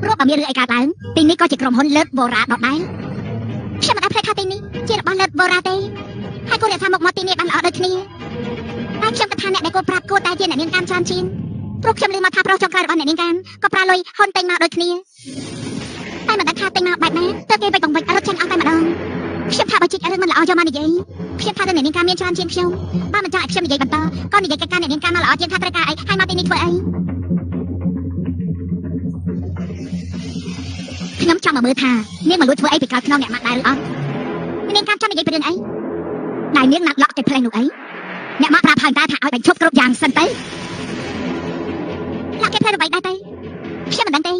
ព្រោះបើមានរឿងអីកើតឡើងទីនេះក៏ជាក្រុមហ៊ុនលើកបូរ៉ាដដែលខ្ញុំមិនអាចភ្លេចថាទីនេះជារបស់លើកបូរ៉ាទេហើយគួររក្សាមុខមាត់ទីនេះបានល្អដូចគ្នាតែខ្ញុំគិតថាអ្នកដែលគួរប្រាប់គួរតែជាអ្នកនាងកាមច្រើនជាងព្រោះខ្ញុំឮមកថាប្រុសចុងក្រោយរបស់អ្នកនាងកាមក៏ប្រើលុយហ៊ុនទិញមកដូចគ្នាតែមិនដឹងថាទិញមកបែបណាទើបគេវិចបង្វិចរត់ចេញអស់តែម្ដងខ្ញុំថាបើជីករឿងមិនល្អយកមកនិយាយខ្ញុំថាអ្នកនាងកាមមានច្រើនជាងខ្ញុំបើមិនចង់ឲ្យខ្ញុំនិយាយបន្តក៏និយាយកិច្ចការអ្នកនាងកាមមកល្អជាងថាត្រូវការអីហើយមកទីនេះធ្វើអីខ្ញុំចង់មកមើលថានាងមកលួចធ្វើអីពីក្រោយខ្នងអ្នកម៉ាក់ដែរឬអត់នាងកាមចង់និយាយពីរឿងអីដែលនាងណាត់លក់គេផ្លេសនោះអីអ្នកម៉ាក់ប្រាប់ហើយតាថាឲ្យបញ្ឈប់គ្រប់យ៉ាងសិនទៅលក់គេផ្លេសអ្វីដែរទៅខ្ញុំមិនដឹងទេ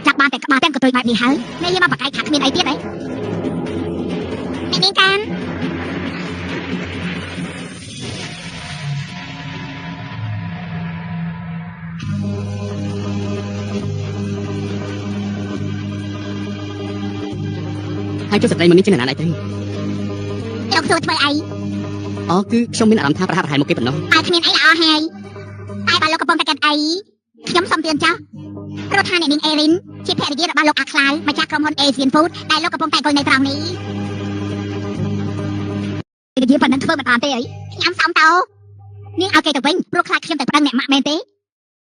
ចាប់បានតែក្បាលទាំងកន្ទុយបែបនេះហើយនាងមកបកកាយថាគ្មានអីទៀតអីអ្នកនាងកាម ហើយចុះស្ត្រីមួយនេះជាអ្នកណាដែរទៅ លោកសួរធ្វើអី អូគឺខ្ញុំមានអារម្មណ៍ថាប្រហាក់ប្រហែលមកគេប៉ុណ្ណោះ តែគ្មានអីល្អហើយតែបើលោកកំពុងតែគិតអីខ្ញុំសុំទឿនចោះព្រោះថាអ្នកនាងអេរីនជាភរិយារបស់លោកអាខ្លាវម្ចាស់ក្រុមហ៊ុន Asian Food ដែលលោកកំពុងតែអង្គុយនៅត្រង់នេះនិយាយប៉ុណ្ណឹងធ្វើមិនបានទេអីខ្ញុំសុំតោនាងឲ្យគេទៅវិញព្រោះខ្លាចខ្ញុំទៅប្តឹងអ្នកម៉ាក់មែនទេ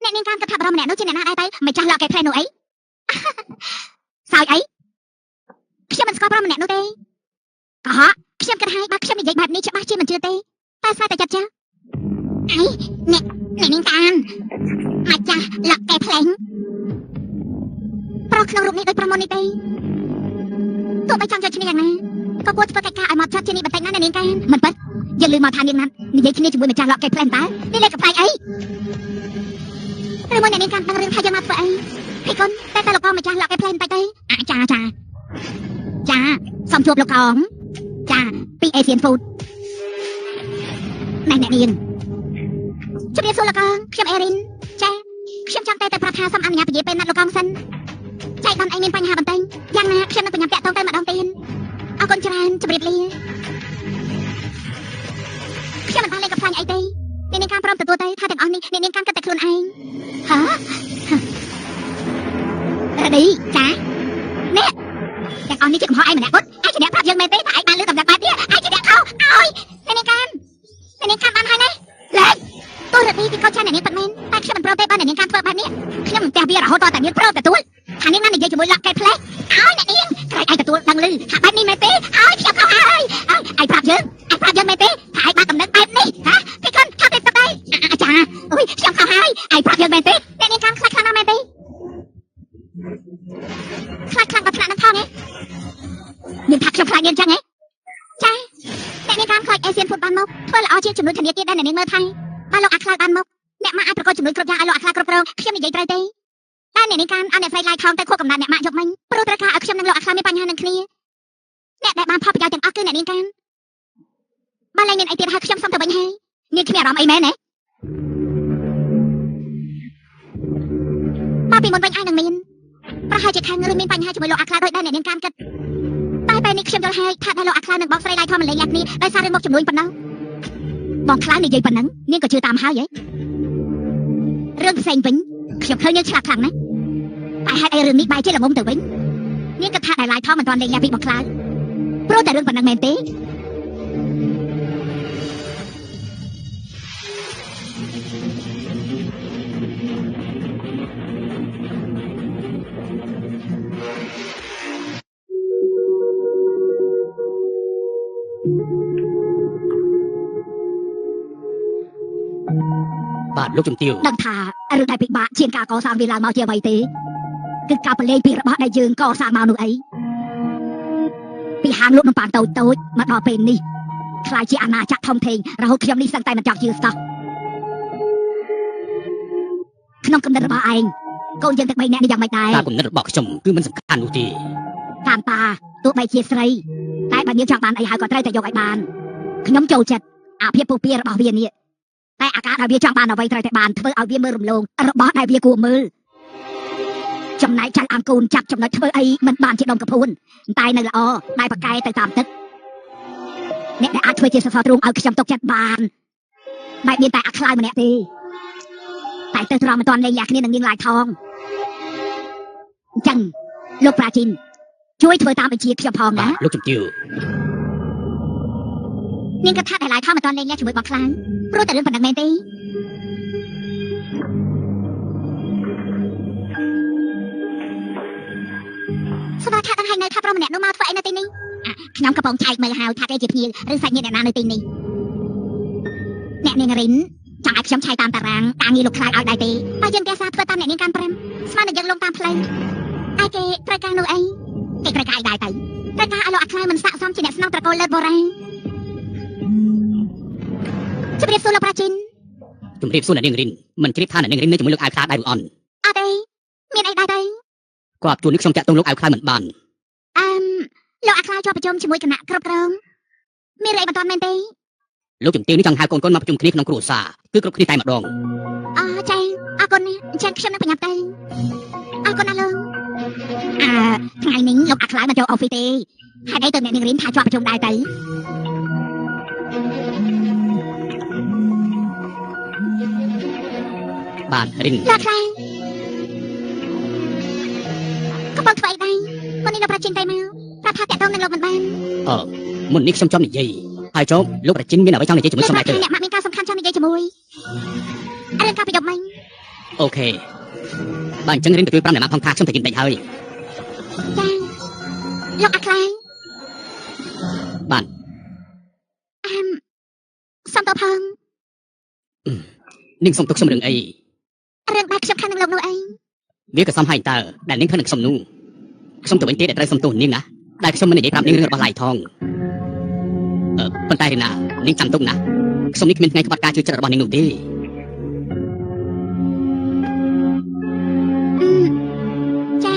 អ្នកនាងកាមគិតថាបរិមម្នាក់នោះជាអ្នកណាដែរទៅម្ចាស់លក់គេផ្លែនោះអីសើចអីខ្ញុំមិនស្គាល់បរិមម្នាក់នោះទេកុហកខ្ញុំគិតហើយបើខ្ញុំនិយាយបែបនេះច្បាស់ជាមិនជឿទេតែស្អាតតែចិត្តចាស់អីអ្នកអ្នកនាងកាមម្ចាស់លក់គេផ្លែងប្រុសក្នុងរូបនេះដូចប្រុសមុននេះទេទោះបីចង់យកឈ្នះយ៉ាងណាក៏គួរធ្វើកិច្ចការឲ្យមកចត់ជានេះបន្តិចណាអ្នកនាងកាមមិនពិតយើងលឺមកថានាងណាត់និយាយគ្នាជាមួយម្ចាស់លក់គេផ្លែងតើនេះលេខកំប្លែងអីឬមួយអ្នកនាងកាមដឹងរឿងថាយើងមកធ្វើអីភីគុណតែតែលោកកងម្ចាស់លក់គេផ្លែងបន្តិចទេអាចាចាចាសូមជួបលោកកងចាពី Asian Food ណែអ្នកនាងជំរាបសួរលោកកងខ្ញុំអេរីនចាខ្ញុំចង់តែទៅប្រាប់ថាសូមអនុញ្ញាតពជាពេលណាត់លោកកងសិនចៃដន្យអីមានបញ្ហាបន្តិចយ៉ាងណាខ្ញុំនឹងបញ្ញាតាក់ទងទៅម្ដងទៀតអរគុណច្រើនជម្រាបលាខ្ញុំមិនបានលេងកំប្លែងអីទេអ្នកនាងកាមព្រមទទួលទៅថាទាំងអស់នេះអ្នកនាងកាមគិតតែខ្លួនឯងហ៎រឌីចានេះទាំងអស់នេះជាកំហុសឯងម្នាក់ពុតឯងជាអ្នកប្រាប់យើងមែនទេថាឯងបានលើដំណឹងបែបនេះឯងជាអ្នកខុសឲ្យអ្នកនាងកាមអ្នកនាងកាមបានហើយណាលេងទោះរឌីគេខុសចាអ្នកនាងពិតមែនតែខ្ញុំមិនព្រមទេបើអ្នកនាងកាមធ្វើបែបនេះខ្ញុំនឹងផ្ទះវារហូតដល់តែនាងព្រមទទួលថានាងណានិយាយជាមួយលក់កែផ្លេសឲ្យអ្នកនាងក្រែងឯងទទួលដឹងឮថាបែបនេះមែនទេឲ្យខ្ញុំខុសហើយឲ្យឯងប្រាប់យើងឯងប្រាប់យើងមែនទេថាឯងបានដំណឹងបែបនេះហ៎ពីកូនថាទៅទៅអាចារ្យអូយខ្ញុំខុសហើយឯងប្រាប់យើងមែនទេអ្នកនាងកាមខ្លាចខ្លាំងណាស់មែនទេខ្លាចខ្លាំងដល់ថ្នាក់ហ្នឹងផងឯងនាងថាខ្ញុំខ្លាចនាងចឹងឯងចាអ្នកនាងកាមខ្លាចអេសៀនហ្វុតបានមកធ្វើល្អជាងចំនួនធនាគារដែលអ្នកនាងមើលថែបើលោកអាខ្លាចបានមកអ្នកម៉ាក់អាចប្រកបចំនួនគ្រប់យ៉ាងឲ្យលោកអាខ្លាចគ្រប់គ្រងខ្ញុំនិយាយត្រូវទេតែអ្នកនាងកាមឲ្យអ្នកស្រីឡាយថងទៅខួបកំណត់អ្នកម៉ាក់យកមិញព្រោះត្រូវការឲ្យខ្ញុំនិងលោកអាខ្លាចមានបញ្ហានឹងគ្នាអ្នកដែលបានផលប្រយោជន៍ទាំងអស់គឺអ្នកនាងកាមបើលែងមានអីទៀតហើយខ្ញុំសុំទៅវិញហើយនាងគ្មានអារម្មណ៍អីមែនទេបើពីមុនវិញឯងនឹងមានប្រហែលជាខាងឬមានបញ្ហាជាមួយលោកអាខ្លាចដោយដែលអ្នកនាងកាមគិតតែពេលនេះខ្ញុំយល់ហើយថាដែលលោកអាខ្លាចនិងបងស្រីឡាយថងមិនលេងលះគ្នាដោយសាររឿងមុខចំនួនប៉ុណ្ណោះបងខ្លាចនិយាយប៉ុណ្ណឹងនាងក៏ជឿតាមហើយហ៎រឿងផ្សេងវិញខ្ញុំឃើញនាងឆ្លាតខ្លាំងណាស់តែហេតុអីរឿងនេះបែរជាល្ងងទៅវិញនាងគិតថាដែលឡាយថងមិនទាន់លេងលះពីបងខ្លាចព្រោះតែរឿងប៉ុណ្ណឹងមែនទេ បាទលោកជំទាវ ដឹងថារឿងដែលពិបាកជាងការកសាងវាឡើងមកជាអ្វីទេគឺការប្រឡែងពីរបស់ដែលយើងកសាងមកនោះអីពីហាងលក់នំប៉័ងតូចតូចមកដល់ពេលនេះខ្លាយជាអាណាចក្រធំធេងរហូតខ្ញុំនេះសឹងតែមិនចង់ជឿសោះក្នុងគំនិតរបស់ឯងកូនយើងទាំងបីនាក់នេះយ៉ាងម៉េចដែរ តាមគំនិតរបស់ខ្ញុំគឺមិនសំខាន់នោះទេ តាមតាទោះបីជាស្រីតែបើនាងចង់បានអីហើយក៏ត្រូវតែយកឲ្យបានខ្ញុំចូលចិត្តអាភាពពុះពៀរបស់វានេះតែអាការដែលវាចង់បានអ្វីត្រូវតែបានធ្វើឲ្យវាមើលរំលងរបស់ដែលវាគួរមើលចំណែកចៅអង្គូនចាប់ចំណុចធ្វើអីមិនបានជាដុំកពួនតែនៅល្អដែលប្រកែទៅតាមទឹកអ្នកដែលអាចធ្វើជាសសរទ្រូងឲ្យខ្ញុំទុកចិត្តបានបែបមានតែអាខ្លាយម្នាក់ទេតែទៅត្រង់មិនទាន់លេងលះគ្នានឹងនាងឡាយថង អញ្ចឹងលោកប្រាជីនជួយធ្វើតាមបញ្ជាខ្ញុំផង បា ណា ទលោកជំទាវ នាងគិតថាដែលឡាយថោមិនតាន់លេងលះជាមួយបងខ្លាំងព្រោះតែរឿងប៉ុណ្ណឹងមែនទេស្វាថាដឹងហើយនៅថាប្រុសម្នាក់នោះមកធ្វើអីនៅទីនេះអាខ្ញុំកំពុងឆែកមើលហើយថាគេជាភ្ញៀវឬសាច់ញាតិអ្នកណានៅទីនេះអ្នកនាងរិនចង់ឲ្យខ្ញុំឆែកតាមតារាងការងារលោកខ្លាយឲ្យដែរទេបើយើងគេសាធ្វើតាមអ្នកនាងកាន់ប្រាំស្មានតែយើងលងតាមផ្លូវឯគេត្រូវការនោះអីគេត្រូវការអីដែរទៅត្រូវការឲ្យលោកអាខ្លាយមិនស័ក្តិសមជាអ្នកស្នងត្រកូលលើតបូរ៉ាជម្រាបសួរលោកប្រាជីន ជំរាបសួរអ្នកនាងរិនមិនជ្រាបថាអ្នកនាងរិននៅជាមួយលោកអាវខ្លាដែរឬអន់ អត់ទេមានអីដែរទៅ គាត់ជួននេះខ្ញុំតាក់ទងលោកអាវខ្លាមិនបាន អឺមលោកអាខ្លាជាប់ប្រជុំជាមួយគណៈគ្រប់គ្រងមានរឿងអីបន្តមែនទេ លោកជំទាវនេះចង់ហៅកូនៗមកប្រជុំគ្នាក្នុងគ្រួសារគឺគ្រប់គ្នាតែម្ដង អចាអរគុណណាអញ្ចឹងខ្ញុំនឹងប្រញាប់ទៅអរគុណណាស់លោកអើថ្ងៃនេះលោកអាខ្លាមិនចូល office ទេហេតុអីទៅអ្នកនាងរៀនថាជាប់ប្រជុំដែរទៅ បាទរិន លោកអាខ្លាកំពុងធ្វើអីដែរមុននេះលោកប្រជាញទៅមកប្រាប់ថាតាក់ទងនឹងលោកមិនបាន អឺមុននេះខ្ញុំចង់និយាយហើយចុះលោកប្រជាមានអ្វីចង់និយាយជាមួយ លោក ខ្ញុំដែរទេ ប្រាប់ថាអ្នកម៉ាក់មានការសំខាន់ចង់និយាយជាមួយរឿងការប្រយុទ្ធមិញ OK បាទអញ្ចឹងរិនទៅជួយប្រាប់អ្នកម៉ាក់ផងថាខ្ញុំទៅយិនដេកហើយ ចាលោកអាខ្លា បាទ អឹមសំតផង នាងសុំទុកខ្ញុំរឿងអី រឿងដែលខ្ញុំខឹងនឹងលោកនោះអី វាក៏សមហើយតើដែលនាងខឹងនឹងខ្ញុំនោះខ្ញុំទៅវិញទេដែលត្រូវសុំទោសនាងណាដែលខ្ញុំមិននិយាយប្រាប់នាងរឿងរបស់ឡៃថងអឺប៉ុន្តែរីណានាងចាំទុកណាខ្ញុំនេះគ្មានថ្ងៃក្បត់ការជឿចិត្តរបស់នាងនោះទេ អឺចា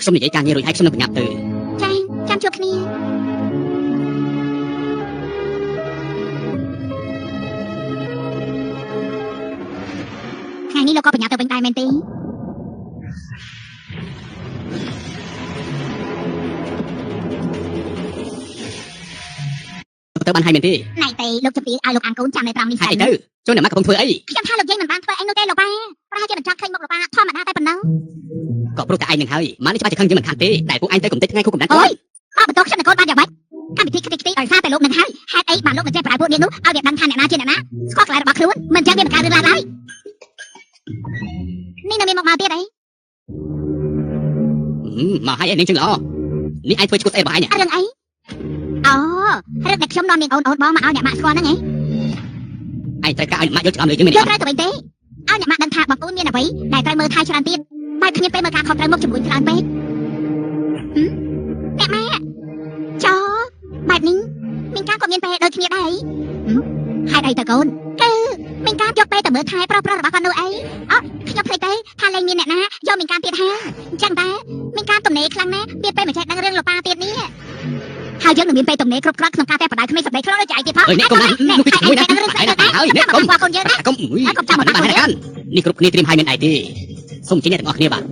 ខ្ញុំនិយាយការងាររួចហើយខ្ញុំនឹងប្រញាប់ទៅ ចាចាំជួបគ្នាថ្ងៃនេះលោកក៏បញ្ញាទៅវិញដែរមែនទេ ទៅបានហើយមែនទេ ណៃទេលោកជំទាវឲ្យលោកអាងកូនចាំនៅត្រង់នេះ ហើយអីទៅចូលអ្នកម៉ាក់កំពុងធ្វើអី ខ្ញុំថាលោកយាយមិនបានធ្វើអីនោះទេលោកប៉ាប្រហែលជាមិនចង់ឃើញមុខលោកប៉ាធម្មតាតែប៉ុណ្ណឹង ក៏ព្រោះតែឯងនឹងហើយម៉ាក់នេះច្បាស់ជាខឹងយើងមិនខានទេតែពួកឯងទៅកំទេចថ្ងៃគូកំដាន អូយអត់បន្តខ្ញុំនឹងកូនបានយ៉ាងម៉េចកម្មវិធីខ្ទេចខ្ទីដោយសារតែលោកនឹងហើយហេតុអីបានលោកមិនចេះប្រែពួកនាងនោះឲ្យវាដឹងថាអ្នកណាជាអ្នកណាស្គាល់កន្លែងរបស់ខ្លួនមិនចឹងវាមិនកើតរឿងឡើយនេះនៅមានមកមកទៀតអី មកហើយឯងនឹងជឹងល្អនេះឯងធ្វើឈួតស្អីរបស់ឯង រឿងអីអូរឿងដែលខ្ញុំនាំនាងអូនអូនបងមកឲ្យអ្នកម៉ាក់ស្គាល់ហ្នឹងឯង ឯងត្រូវការឲ្យម៉ាក់យល់ច្រឡំលើយើងមែន យ ទេ ល់ត្រូវទៅវិញទេឲ្យអ្នកម៉ាក់ដឹងថាបងប្អូនមានអ្វីដែលត្រូវមើលថែច្រើនទៀតបែបគ្មានពេលមើលការខុសត្រូវមុខជំនួញច្រើនពេកអ្នកម៉ាក់ចោបែបនេះមានការក៏មានពេលដូចគ្នាដែរហេតុអីតើកូនគឺមានការយកពេលទៅមើលថែប្រុសប្រុសរបស់គាត់នោះអីអូខ្ញុំភ្លេចទៅថាលែងមានអ្នកណាយកមានការទៀតហើយអញ្ចឹងតែមានការទំនេរខ្លាំងណាស់មានពេលមិនចេះដឹងរឿងលោកប៉ាទៀតនេះហើយយើងនឹងមានពេលទំនេរគ្រប់គ្រាន់ក្នុងការតែបដៅក្មេងសម្ដីខ្លួនដូចជាឯងទៀតផង អើយនេះកុំណានោះគឺជាមួយណាឯងណាហើយនេះកុំ កូនយើងណា កុំបានបានហើយនេះគ្រប់គ្នាត្រៀមហើយមែនឯទេសូមជិះអ្នកទាំងអស់គ្នាបាទ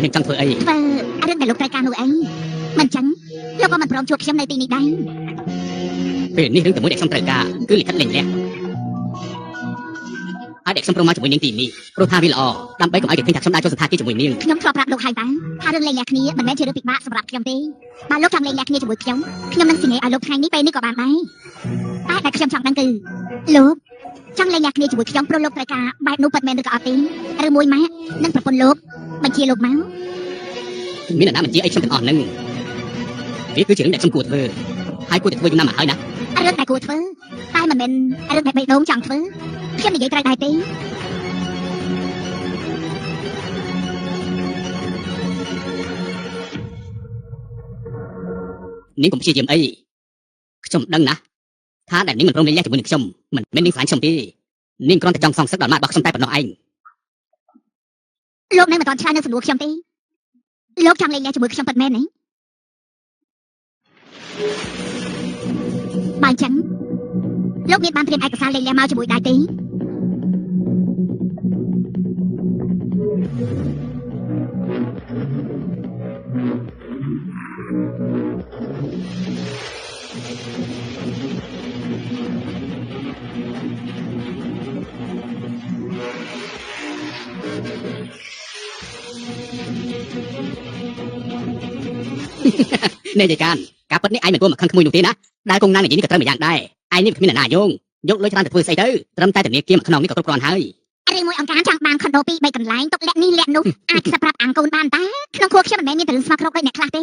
នាងចង់ធ្វើអី ធ្វើរឿងដែលលោកត្រូវការនោះអីមិនចឹងលោកក៏មិនព្រមជួបខ្ញុំនៅទីនេះដែរ ពេលនេះរឿងតែមួយដែលខ្ញុំត្រូវការគឺលិខិតលេងលះហើយដែលខ្ញុំព្រមមកជាមួយនាងទីនេះព្រោះថាវាល្អដើម្បីកុំឲ្យគេឃើញថាខ្ញុំដើរចូលសន្តាគារជាមួយនាង ខ្ញុំធ្លាប់ប្រាប់លោកហើយតាថារឿងលេងលះគ្នាមិនមែនជារឿងពិបាកសម្រាប់ខ្ញុំទេបើលោកចង់លេងលះគ្នាជាមួយខ្ញុំខ្ញុំនឹងស៊ីញ៉េឲ្យលោកថ្ងៃនេះពេលនេះក៏បានដែរតែដែលខ្ញុំចង់ដឹងគឺលោកចង់លេងលះគ្នាជាមួយខ្ញុំព្រោះលោកត្រូវការបែបនោះពិតមែនឬក៏អត់ទេឬមួយម៉ាក់និងប្រពន្ធលោកបញ្ជាលោកមក មានអ្នកណាបញ្ជាអីខ្ញុំទាំងអស់ហ្នឹងវាគឺជារឿងដែលខ្ញុំគួរធ្វើហើយគួរតែធ្វើយ៉ាងណាមកហើយណា រឿងដែលគួរធ្វើតែមិនមែនរឿងដែលបេះដូងចង់ធ្វើខ្ញុំនិយាយត្រូវដែរទេ នាងកុំព្យាយាមអីខ្ញុំដឹងណាស់ថាដែលនាងមិនព្រមលេងលះជាមួយនឹងខ្ញុំមិនមែននាងស្រឡាញ់ខ្ញុំទេនាងគ្រាន់តែចង់សងសឹកដល់ម៉ាក់របស់ខ្ញុំតែប៉ុណ្ណោះឯង លោកនៅមិនទាន់ឆ្លើយនឹងសំណួរខ្ញុំទេលោកចង់លេងលះជាមួយខ្ញុំពិតមែនទេបើអញ្ចឹងលោកមានបានត្រៀមឯកសារលេងលះមកជាមួយដែរទេ នេះយាយកានការពិតនេះឯងមិនគួរមកខឹងក្មួយនោះទេណាដែលកងណាងនិយាយនេះក៏ត្រូវម្យ៉ាងដែរឯងនេះវាគ្មានអ្នកណាយោងយកលុយច្រើនទៅធ្វើស្អីទៅត្រឹមតែធនាគារមួយខ្នងនេះក៏គ្រប់គ្រាន់ហើយ ឬមួយអង្គការចង់បានខុនដូពីរបីកន្លែងទុកលាក់នេះលាក់នោះអាចខ្សឹបប្រាប់អង្គកូនបានតាក្នុងខួរខ្ញុំមិនមែនមានតែរឿងស្មោះគ្រោកដូចអ្នកខ្លះទេ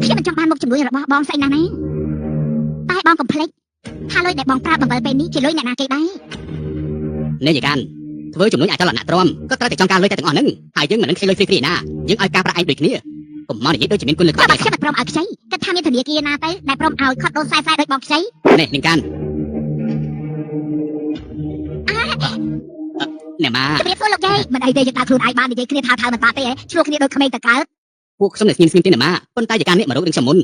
ខ្ញុំមិនចង់បានមុខជំនួយរបស់បងស្អីណាស់ណាតែបងកុំភ្លេចថាលុយដែលបងប្រើបង្វិលពេលនេះជាលុយអ្នកណាគេដែរ នេះយាយកានធ្វើជំនួយអាចចលនាទ្រាំក៏ត្រូវតែចង់ការលុយតែទាំងអស់ហ្នឹងហើយយើងមិននឹងខ្ចីលុយហ្វ្រីៗណាយើងឲ្យការប្រាក់ឯងដូចគ្នាកុំមកនិយាយដូចជាមានគុណលើក្បាល បើខ្ញុំមិនព្រមឲ្យខ្ចីគិតថាមានធនាគារណាទៅដែលព្រមឲ្យខុតដូនខ្សែខ្សែដូចបងខ្ចី នេះនាងកានអ្នកម៉ា ជំរាបសួរលោកយាយមិនអីទេយើងដើរខ្លួនឯងបាននិយាយគ្នាថាថើមិនបាត់ទេហ៎ឆ្លោះគ្នាដូចក្មេងតកើត ពួកខ្ញុំនៅស្ងៀមស្ងៀមទេអ្នកម៉ាប៉ុន្តែយាយកាននេះមករករឿងខ្ញុំមុន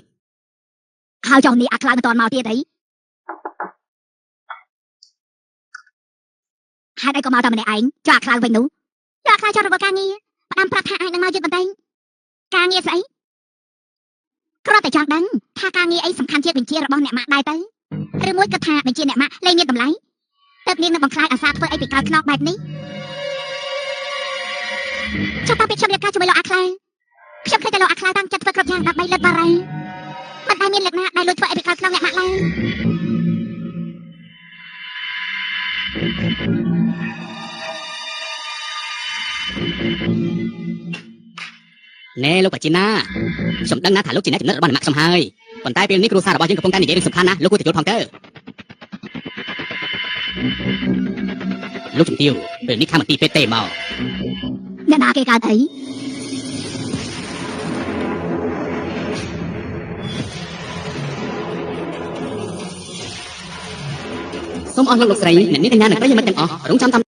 ហើយចុះនេះអាខ្លោចមិនតាន់មកទៀតអីហេតុអីក៏មកតែម្នាក់ឯងចុះអាខ្លោចវិញនោះចុះអាខ្លោចចង់រវល់ការងារផ្ដាំប្រាប់ថាអាចនឹងមកយឺតបន្តិចការងារស្អីគ្រាន់តែចង់ដឹងថាការងារអីសំខាន់ជាងបញ្ជារបស់អ្នកម៉ាក់ដែរទៅឬមួយក៏ថាបញ្ជាអ្នកម៉ាក់លែងមានតម្លៃទើបនាងនឹងបង្ខ្លាចអាសាធ្វើអីពីក្រោយខ្នងបែបនេះចាប់តាំងពីខ្ញុំរៀបការជាមួយលោកអាខ្លាខ្ញុំឃើញតែលោកអាខ្លាតាំងចិត្តធ្វើគ្រប់យ៉ាងដើម្បីលឹកបារ៉ៃមិនដែលមានលក្ខណៈដែលលួចធ្វើអីពីក្រោយខ្នងអ្នកម៉ាក់ឡើយ ណែលោកបាជីណាខ្ញុំដឹងណាថាលោកជាអ្នកចំណិតរបស់អ្នកម៉ាក់ខ្ញុំហើយប៉ុន្តែពេលនេះគ្រួសាររបស់យើងកំពុងតែនិយាយរឿងសំខាន់ណាស់លោកគួរតែយល់ផងទៅលោកជំទាវពេលនេះខាងមន្ទីរពេទ្យទេមក អ្នកណាគេកើតអី សូមអរលោកលោកស្រីអ្នកនាងកញ្ញានិងប្រិយមិត្តទាំងអស់រងចាំតាម